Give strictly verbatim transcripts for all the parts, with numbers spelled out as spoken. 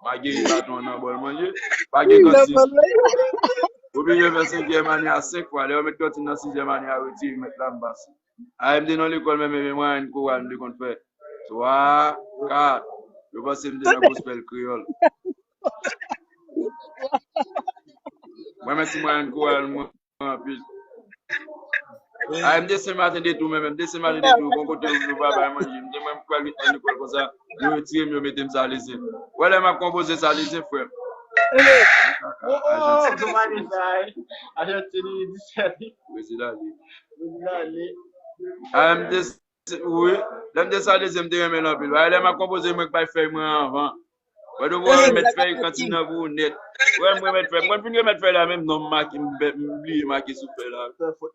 M a geri baton an nan bòl manje. Pa gen kantin. Oblije fè senkyèm ane a senk fwa. Lè yo met kantin nan sizyèm ane a, retire, met la, m pase. A M D nan lekòl menm, e mwayen koral m te konn fè. Twa, kat. Yo panse m te nan gospel kreyòl. Mwen, men si mwayen koral mwen anpil. A M D Sen Maten de tou, men menm de Sen Maten de tou, bon kote yo pa bay manje. M te mwen pral vin nan lekòl konsa, yo retire m, yo mete m Salezyen. Wè lè m ap konpoze Salezyen, frè m. Ajantin. Ajantin, li disèt. Brezil ale. A M D, wi. Lè m te Salezyen, m te renmen l anpil. Wè lè m ap konpoze, mwen k bay fèy mwen anvan. Wè, nou pral remèt fèy kantin nan pou ou nèt. Wè, m remèt fèy. Mwen fin remèt fèy la, menm non m make, m bè-, m bliye make sou fèy la. M fè fot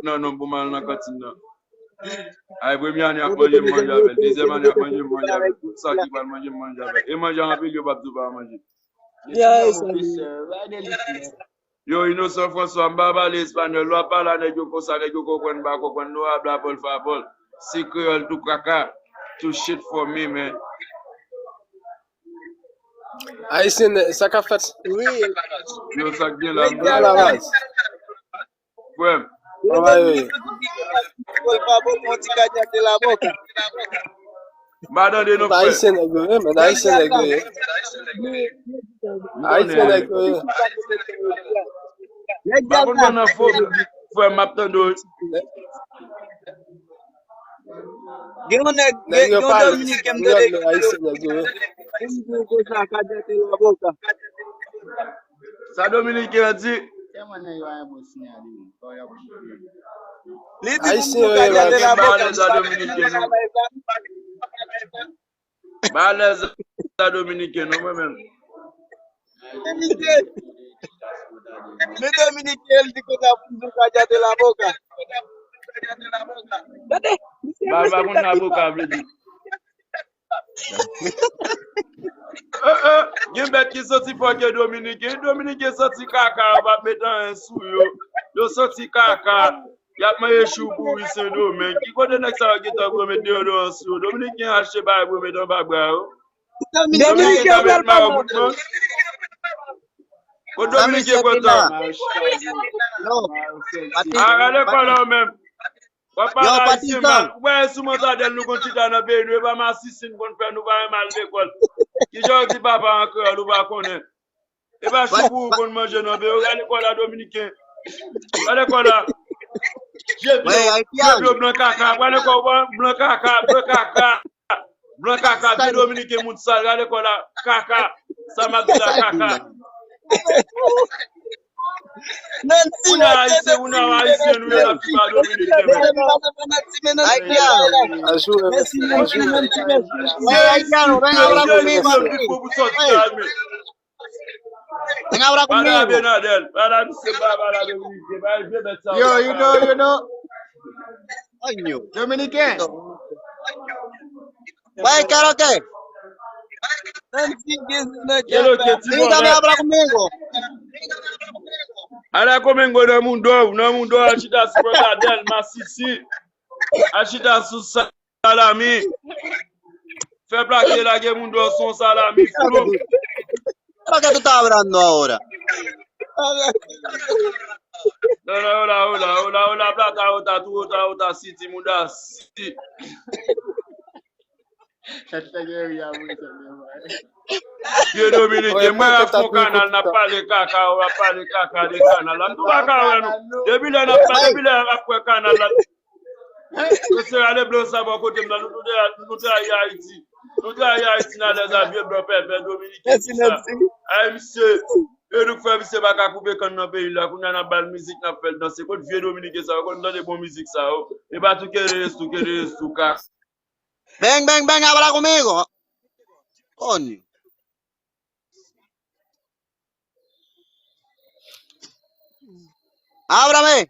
nan non m pou m al nan kantin nan. Ay, premye ane ap manje, m manje avè l. Dezyèm ane ap manje, m manje avè l. Tout sa ki pral manje, m manje avè l. E manje anpil, yo p ap di w pa manje. Yo, Inosan Franswa, m pa pale espanyòl. Lè w ap pale a nèg yo konsa, nèg yo konprann, pa konprann. No habla, por favor. Si kreyòl tou kaka. Tou shit for me, man. Ayisyen, sa k ap fèt? Wi. Yo, sa k gen la, m la. Frè m. Por favor, por favor, con ti callarte la boca. M pa tande non, frè. Ayisyen nèg yo ye, men Ayisyen nèg yo ye. Ayisyen nèg yo ye. Pa konn nan fo, frè m, m ap tande w. Gen yon nèg, gen yon dominiken m tande ki di konsa, callarte la boca. Sa dominiken an di? Li di pou m di callarte la boca. M pa alèz a dominiken non. M pa alèz a dominiken non, mwen menm. Men dominiken, li di konsa pou m di callarte la boca. Gade, misye pa konn avoka vle di. Eh, eh, gen bèt ki santi fò ke dominiken. Dominiken santi kaka, yo p ap met anyen sou yo. Yo santi kaka. Y ap manje chou pouri Sendomeng. Ki kote nèg sa yo gentan pran met deyodorans sou yo? Dominiken achte bagay pou yo met anba bra yo. Dominiken ka met mayo boutman. Kot dominiken pran tan? A, gade kò la ou menm. W ap pale ayisyen mal. Ou wè sou Mantadèl nou konn chita nan peyi nou, e pa masisi n konn fè, nou pa renmen al lekòl. Kijan w di papa an kreyòl, ou pa konnen? E pa chou pou ou konn manje nan peyi w, gade kò la dominiken. Gade kò la. Je blo, je blo blan kaka, gade kò w blan kaka, blan kaka. Blan kaka, vye dominiken moun sal, gade kò la, kaka. Sa m ap di la, kaka. Ou nan ayisyen, ou nan ayisyen, nou ye la, pipa dominiken, men. Pale a Benadèl, pale a misye, pale a dominiken, pale vye bèt sa yo. Yo, you know, you know. Dominiken. Bay karaoke. Hello, Ketty Bonnet. Habla conmigo. Habla conmigo nan mundo, nan mundo, al chita sou Mantadèl, masisi. Al chita sou salami. Fè plake lage mundo sou salami, flou. ¿Qué es lo que tú estás hablando ahora? No, no, hola, hola, hola, hola, plata, ota, tu, ota, ota, si, ti, mundo, si. Vye dominiken, mwen ap fè kanal, n ap pale kaka, w ap pale kaka de kanal la. M tou pa ka wè nou. Depi lè n ap pale, depi lè n ap wè kanal la. Mesye, ale blan sa bò kote m nan, nou tout, nou trayi Ayiti. Nou trayi Ayiti nan lè sa, vye blan pèpè dominiken, tout sa. Ay, misye, yo nou fè misye pa ka koupe kann nan peyi la, kounye a n ap ba l mizik, n ap fè l danse. Kot vye dominiken sa yo, konn tande bon mizik sa yo. E pa tou kere, tou kere, tou ka. Ven, ven, ven, habla conmigo. Coño. Ábrame.